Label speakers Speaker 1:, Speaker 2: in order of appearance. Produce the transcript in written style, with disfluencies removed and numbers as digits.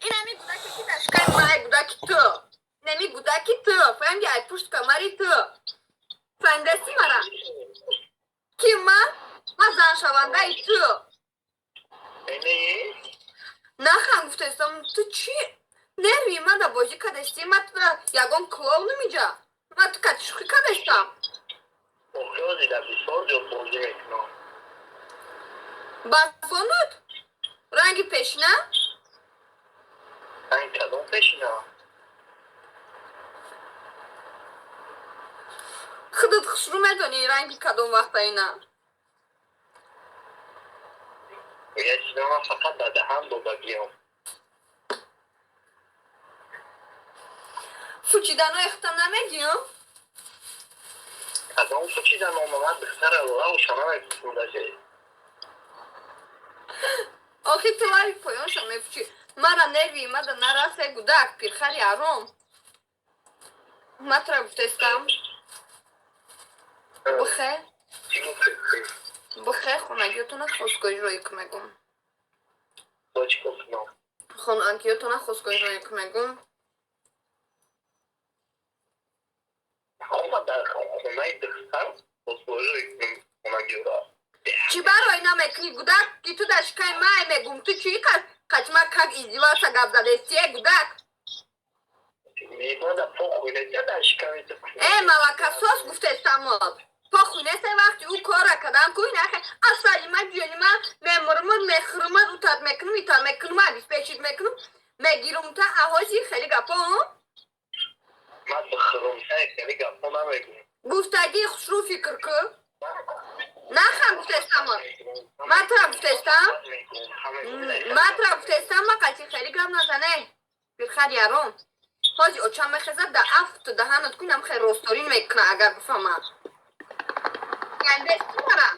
Speaker 1: Инами гудаке ки дар шиками ман, ай гудаки ту. Инами гудаки ту. Фаҳмиди, ай пушт камари ту. Фаҳмидасти мара? Ки ман? Ман заншавандаи ту. Нахан гуфтаистам, ту чӣ? Нерви ман да бозӣ кардастӣ, ман тура ягон клоунам иҷа. Ман ту кати шӯхӣ кардастам. Басонуд? Ранги пешина? Худат хушрӯ медонӣ ранги кадом вақта ина. Фучиданои худта намегиём? Охи ту лаби поёнша мефучӣ. Мара нерви мада нарасе, гудак, пирхари аром. Ма тура гуфтаистам. Бихе. Бихе, хонагиётона хостгорӣ роӣ ку мегум. Хонагиётона хостгорӣ роӣ ку мегум. Чӣ барои намекунӣ, гудак, ки ту дар шиками май мегум, ту чӣ қачма как издеваться гап задести, э, гудак? Э, малакасос гуфтестамод. Похуй нест, вақти ӯ кора кардам ку инахе асали ма ҷони ма мемурмуд, мехӯрмуд, утат мекунум, итат мекунум, обеспечить мекунум, мегирум та аҳози хеле гапо. Гуфтагӣ хушрӯ фикр ку. Нахан гуфтестам. Ма тура гуфтестам. Ма тура гуфтестам, ма қати хеле гап назане. Бирхари аром. Ҳози очам мехезад, да афту даҳанат кунам хел росторин мекуна, агар бифаҳмад. Гандести мара.